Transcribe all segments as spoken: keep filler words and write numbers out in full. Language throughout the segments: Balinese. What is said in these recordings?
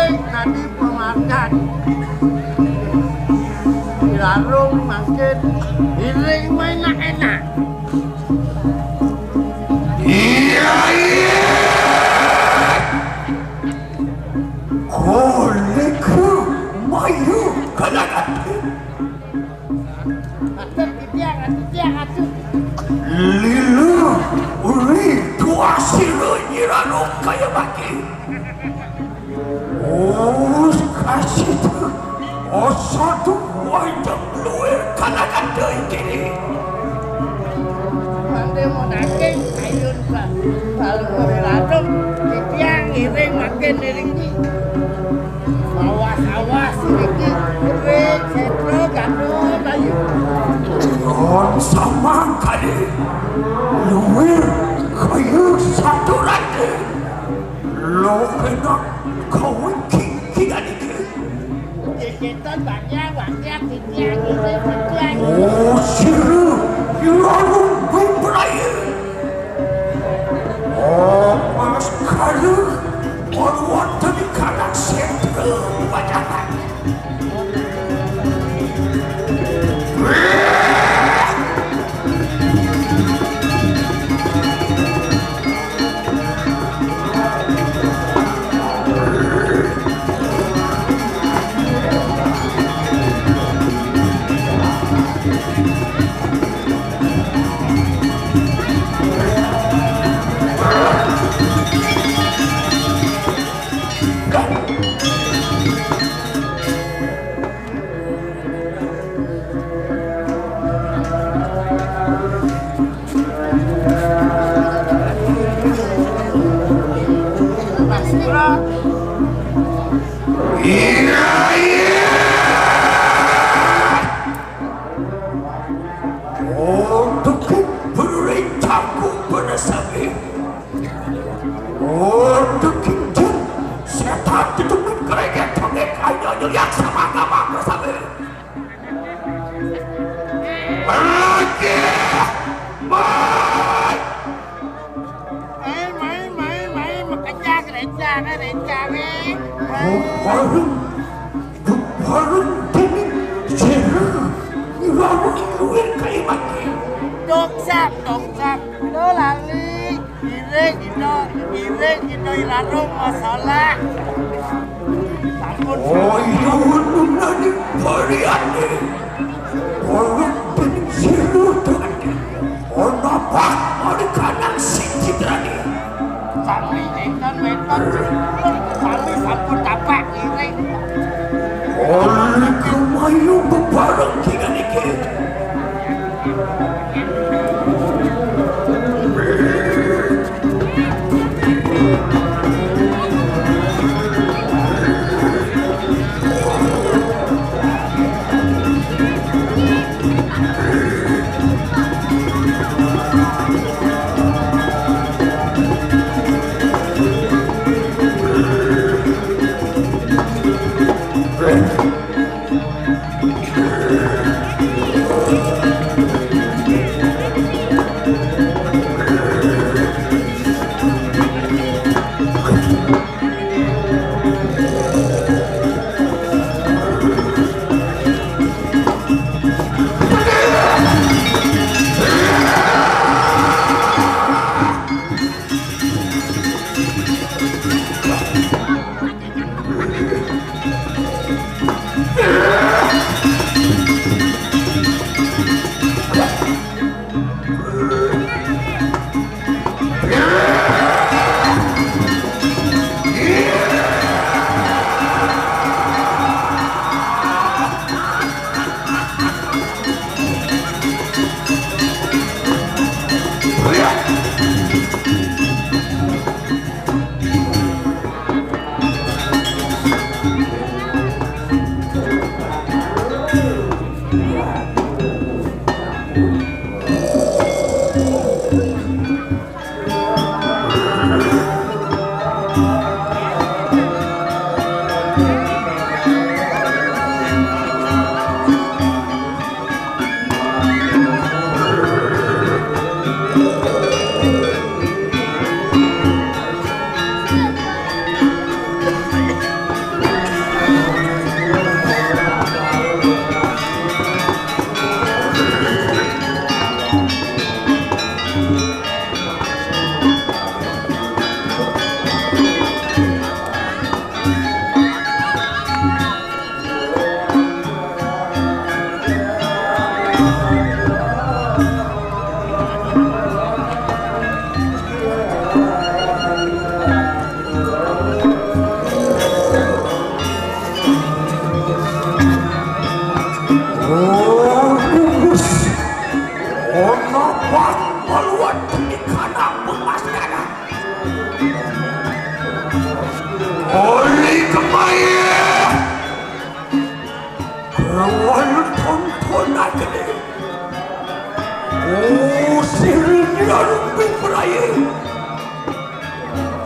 Tadi pamargan. Larung mangkin iring main enak. Iya, iya. Kuliku mayu kalagat. Atur titiang, atur tiang, atur. Lila uli tuasi lo nyirano kaya baki. Us kasih tu. Oso tu wajah luir kalagat doi kini. Mande mau nangking, ayun, Pak. Lalu mau diladuk, titiang iring makin iring. Awas, awas, iki kering, setro, gandul, ayu. Ron samang kali. Luwih kayu satu rati. Lo kena kawin kiki dan iki. Kegiatan banyak, banyak, titiang, iring, titiang. Oh, siru, lalu bumbrayu. Oh, Mas Kalu, orang wonten di kandang sentral pajakan. Iya, iya. Untuk berencangku bersama. Untuk kinjil setan itu menggereget tongek hanya yang sama nama bersama. Lagi. Mai. Mai, mai, mai, mai, makejak, rencang, rencang, eh. Bareng, bareng dening jera. Iramu luwih kae mati. Dongsap, dongsap. Lo lali. Iring ida, iring ida irarung masalah. Sampun. Oh, iya, nunani variane. Orang dening siru tadi. Ono pak mari kanang sing citrane. Sami enten wénten, sami sampun tapak iring. Oleh kemayu bebareng dengan iki.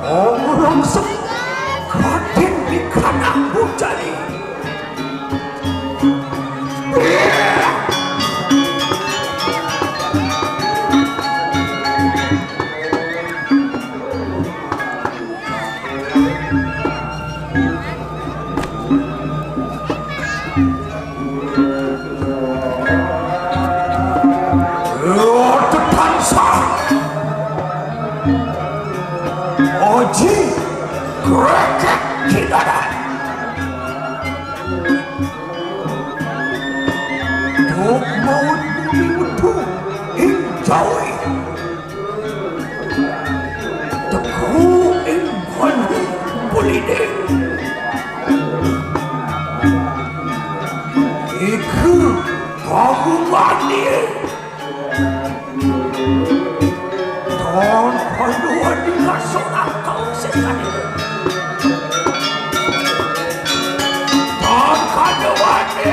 Orang sekatin di kanak bujali. Tansah oji krekek kidada. Tuk maut bumi metu ing jawi. Teku ing bani bulide. Iku pangubani. Ton kaduan di kasonang kau sesani. Ton kaduan di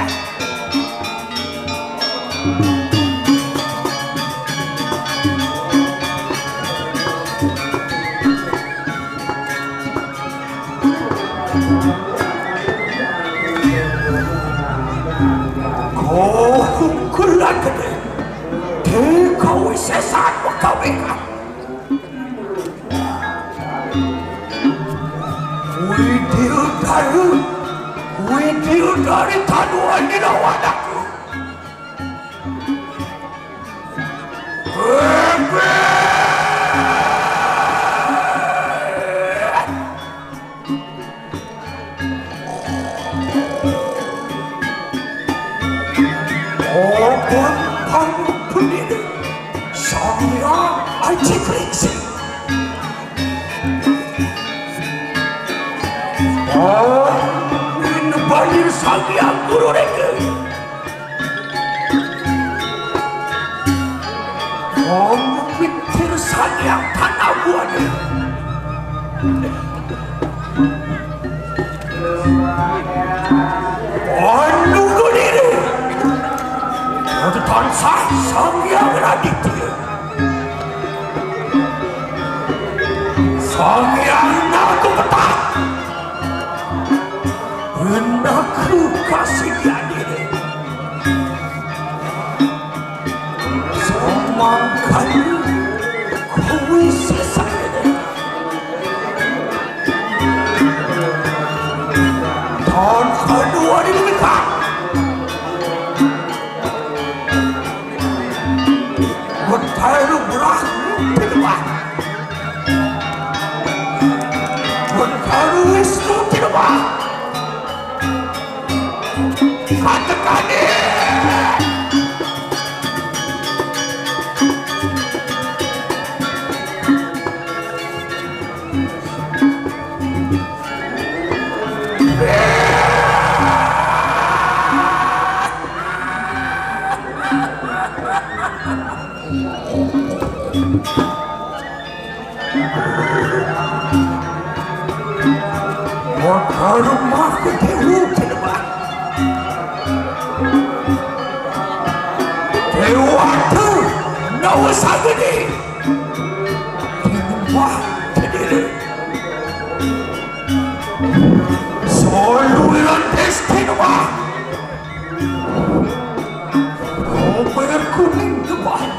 Kau kulat gede. Di kawisesan makawikan. Widil dari, widil dari tanuan di lawan aku. Obon pang pendiri. Samira aji kriksi. Oh, ini banjir Sang Hyang Guru Reke. Om mikir Sang Hyang Tanah Buana. Anu gudiri. Tansah Sang Hyang Raditya. Sang Hyang Naga Petah. Naga kasih diadiri. Samangkana kuwi sesane. Tahun kedua di Mekah. Betara berah tidak bah. Betara Wisnu tidak bah. Katakan dia. Maka rumahku dihukum. Dewata Nawa Sagedi. Di rumah kediri. Soluran destino bah. Koper kuning tebal.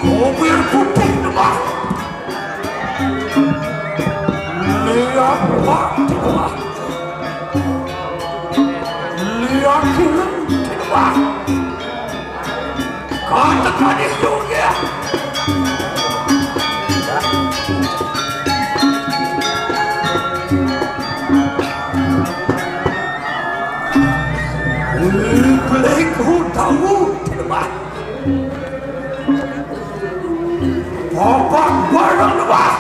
Koper putih tebal. Liak pak tebal. Liak hilang tebal. Kata tadi juga. Beli ku tahu tidak. Opak barang debat.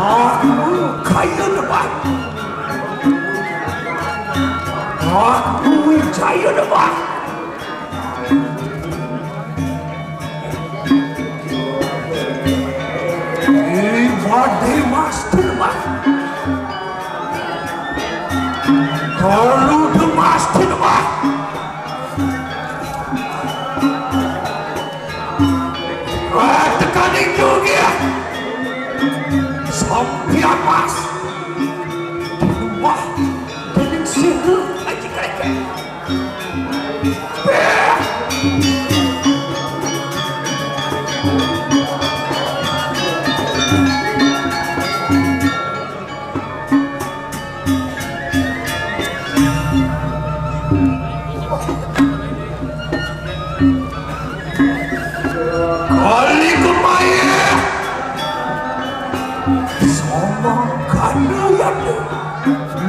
Aku kaya debat. Aku wijaya debat. Iwade mas debat. Tolu demas debat.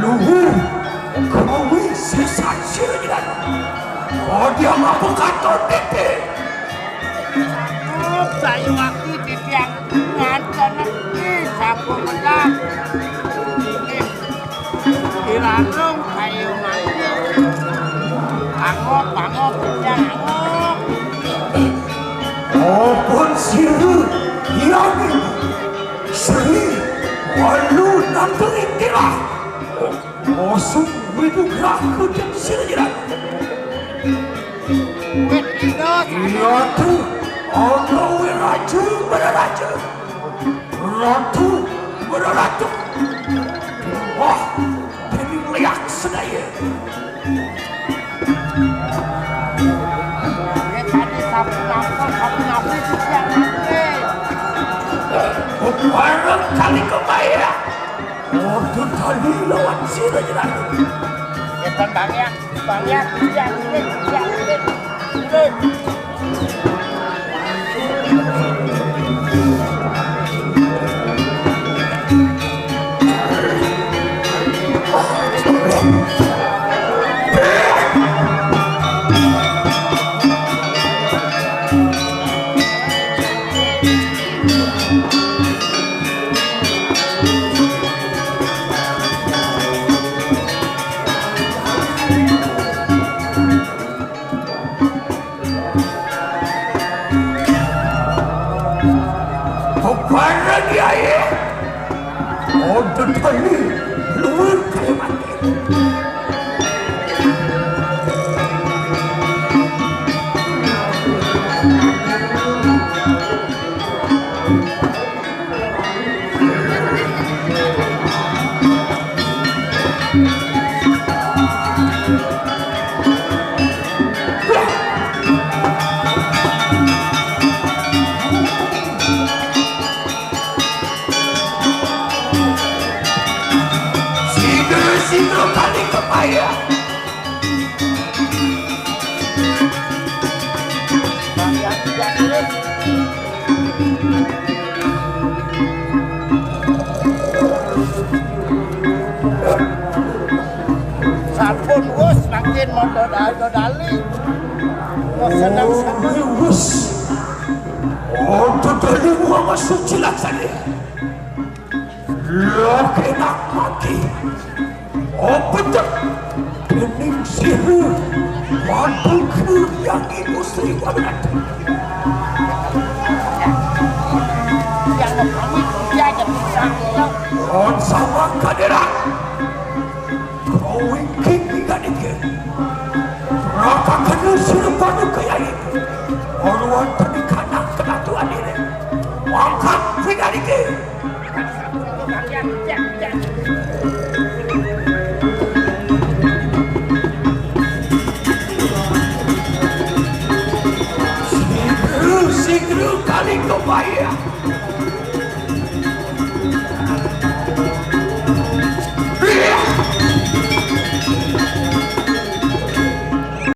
Luhur, kawi sesat sira jiran. Kodiang apa katon dite? Oh, bayu aku titiang nganten iki sapu mendak. Ini diranung kayu mati. Angop, angop, titiang angop. Opun sira, iya, Sri, walu nantu intilah. Osum widu raku dan sira jiran. Wit Indo, iya tu, ana wiraju berraja. Ratu berratu. Wah, demi melihat sedaya. Wit tadi sapu nafas, sapu nafas itu yang nanti. Bareng kali kebaya. Order tali lawan sira jiran. Kita banyak, banyak, tidak, tidak, tidak, tidak. Kepada dia, eh? Oh, tetapi luar kalimat. Sigra-sigra kali kepaya. Sampun wus mangkin mau dodal-dodali. Mau seneng-seneng. Wus. Oh, dodali mau masuk cilak saja. Lho, kenak mati. Oh, betul. Dening sihu. Waduh, yang ibu Sri Waduh. Yang kami kerja aja bisa. On sama kadera. Kau ingkit tiga dikit. Raka kena suruh padu kaya ini. Orang tadi kanak kena tuan ini. Angkat tiga dikit. Sigru, sigru kali kau bayar.